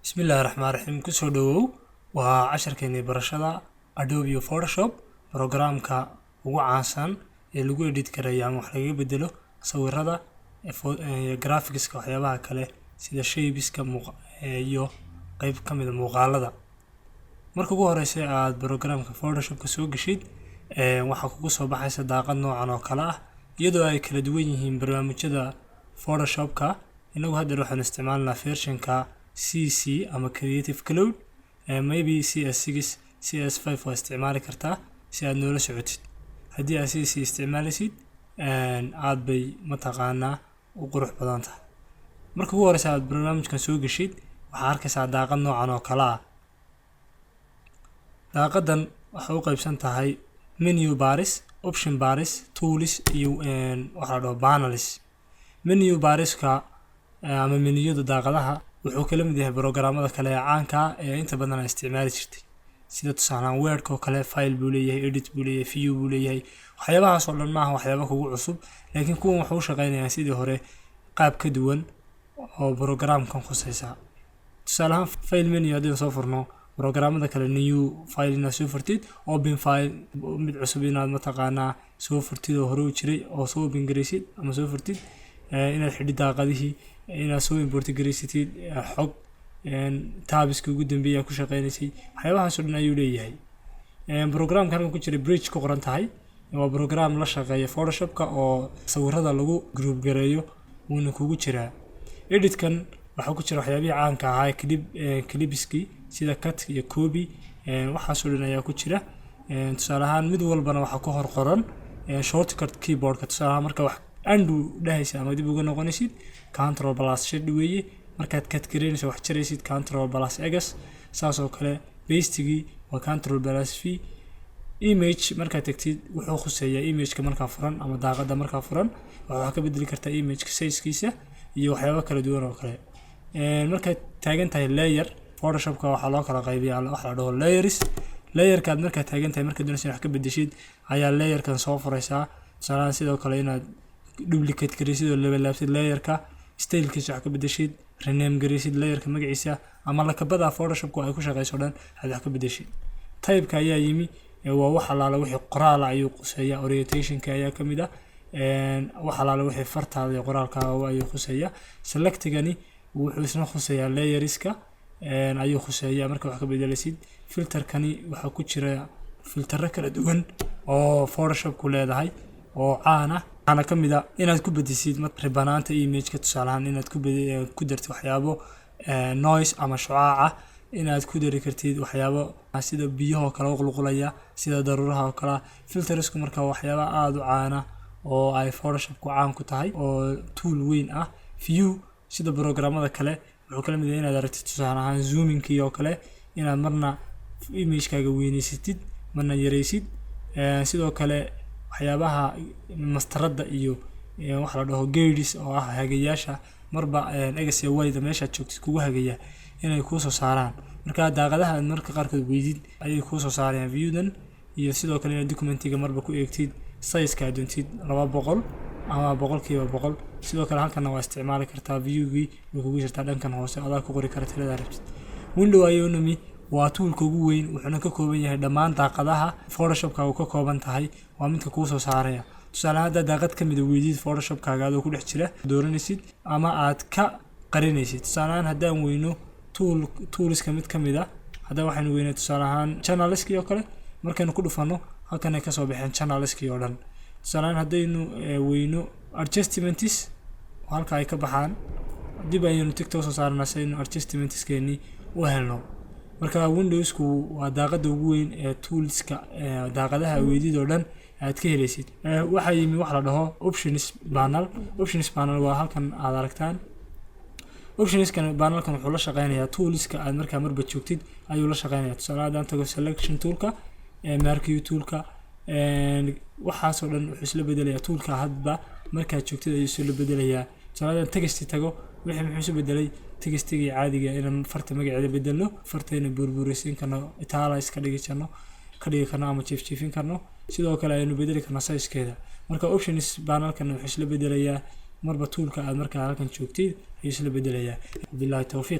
Bismillaahi Raxmaani Raxiim. Kusoo dhawow, waa casharkeenii barashada Adobe Photoshop, programka ugu caansan ee lagu edit gareeyo ama wax lagaga bedelo sawirada, graphics-ka, waxyaabaha kale sida shapes-ka iyo qeyb ka mid ah muuqaalada. Marka ugu horeysa aad programka Photoshop-ka soo gashid, waxaa kugu soo baxaysa daaqad noocan oo kale ah, iyadoo ay kala duwan yihiin barnaamijyada Photoshop-ka. Inagu hadda waxaan isticmaalnaa version-ka CC ama Creative Cloud, maybe CS6, CS5 waa isticmaali kartaa si aad noola socotid. Haddii aad CC isticmaalaysid, aad bay mataqaanaa u qurux badan tahay. Marka ugu horeysa aad barnaamijkan soo gashid, waxaa arkaysaa daaqad noocan oo kale ah. Daaqadan waxay u qaybsan tahay menu bars, option bars, tools iyo waxa la dhaho panels. Menu bars-ka ama menuyada daaqadaha wuxuu kala mid yahay programmada kale ee caanka ah ee inta badan aad isticmaali jirtay, sida tusaale ahaan Word-ka oo kale. File buu leeyahay, edit buu leeyahay, view buu leeyahay. Waxyaabahaas oo dhan maaha waxyaaba kugu cusub, laakiin kuwan waxay u shaqeynayaan sidii hore qaab ka duwan oo programkan khuseysa. Tusaale ahaan, file menu haddii soo furno, programmada kale new file inaad soo furtid, open file, mid cusub inaad mataqaanaa soo furtid oo hore u jiray oo soo open garaysid ama soo furtid, inaad xidhid daaqadihii, inaad soo import garaysatid xog, tabs-ka ugu dambeeya ku shaqeynaysay, waxyaabahaas oo dhan ayuu leeyahay. Programka halkan ku jira Bridge ku qoran tahay waa program la shaqeeya Photoshopka oo sawirada lagu group gareeyo, wuuna kugu jiraa. Edit-kan waxaa ku jira waxyaabihii caanka ahaa, clips-ki sida cut iyo copy, waxaasoo dhan ayaa ku jira. Tusaale ahaan, mid walbana waxaa ku hor qoran shortcut keyboardka. Tusaale ahaan, marka wax undo dhahaysa ama dib uga noqonaysid, Control plus Z weeye. Markaad cut gareynayso, wax jaraysid, Control plus X. Saas oo kale paste-igii waa Control plus V. Image markaad tagtid, wuxuu khuseeyaa imageka markaa furan ama daaqada markaa furan. Waxaa ka bedeli kartaa imageka sizekiisa iyo waxyaabo kala duwan oo kale. Markaad taagan tahay layer, Photoshopka waxaa loo kala qaybiyaa waxa la dhaho layers. Layerkaad markaad taagan tahay, markaad doonaysa wax ka bedeshid, ayaa layerkan soo furaysaa. Tusaalahaan, sidoo kale inaad duplicate garaysid oo labalaabsid layerka, stylekiisa wax ka bedeshid, rename garaysid layerka magaciisa ama lakabada Photoshopka ay ku shaqeyso dhan aad wax ka bedeshid. Typeka ayaa yimi, waa wax alaala wixii qoraala ayuu quseeya. Orientationka ayaa ka mid ah, wax alaala wixii fartaada iyo qoraalkaaga ayuu khuseeya. Selectigani wuxuu isna khuseeyaa layerska ayuu khuseeyaa marka wax ka bedelaysid. Filterkani waxaa ku jira filtero kala duwan oo Photoshopku leedahay oo caan ah. Waxaana ka mid ah inaad ku bedisid ribanaanta imageka, tusaale ahaan inaad ku dartid waxyaabo noise ama shucaaca, inaad ku dari kartid waxyaabo sida biyahoo kale u qulqulaya, sida daruuraha oo kale. Filtersku marka waxyaaba aada u caana oo ay Photoshopku caan ku tahay oo tool weyn ah. View, sida programmada kale, wuxuu kala mid yahay inaad aragtid, tusaale ahaan, zoomingkii oo kale, inaad marna imagekaaga weyneysatid, marna yareysid. Sidoo kale waxyaabaha mastarada iyo waxa la dhaho guides oo ah hagayaasha marba X iyo Y-da meeshaad joogtid kugu hagaya inay kuusoo saaraan. Marka daaqadaha aad marka qaarkood weydid ayay kuusoo saarayaan viewdan. Iyo sidoo kale inaad documentiga marba ku eegtid sizeka aad doontid, 200 ama 100%. Sidoo kale halkanna waa isticmaali kartaa, viewgii way kugu jirtaa dhankan hoose, adaa ku qori kara tirada rabtid. Window ayuu nimi, waa toolka ugu weyn, wuxuuna ka kooban yahay dhammaan daaqadaha Photoshopka uu ka kooban tahay. Waa midka kuusoo saaraya. Tusaale ahaan, haddaad daaqad ka mida weydid Photoshopkaaga adoo ku dhex jira, dooranaysid ama aad ka qarinaysid. Tusaale ahaan, haddaan weyno tool, toolska mid ka mid ah, haddana waxaynu weynay tusaale ahaan channelskii oo kale, markaynu ku dhufano halkan ay kasoo baxeen channelskii oo dhan. Tusaale ahaan, haddaynu weyno adjustments, halka ay ka baxaan, dib ayaynu tick-ta usoo saarnaa si aynu adjustmentskeenii u helno. Marka windowsku waa daaqada ugu weyn ee toolska, daaqadaha weydid oo dhan aad ka helaysid. Waxaa yimi wax la dhaho options panel. Options panel waa halkan aad aragtaan. Optionskan panelkan wuxuu la shaqeynayaa toolska aad markaa marba joogtid ayuu la shaqeynaya. Tusaale, haddaan tago selection toolka, marquee toolka, waxaasoo dhan wuxuu isla bedelayaa toolka hadba markaad joogtid ayuu isla bedelayaa. Tusaale, haddaan text tago, wixii muxuu isu bedelay? Textigii caadiga inaan farta magaceeda bedelno, fartayna burburaysiin karno, italics ka dhigi karno ama jiifjiifin karno. Sidoo kale aynu bedeli karno sizekeeda. Marka options panelkan wuxuu isla bedelayaa marba toolka aad markaa halkan joogtid ayuu isla bedelayaa. Billahi towfiiq.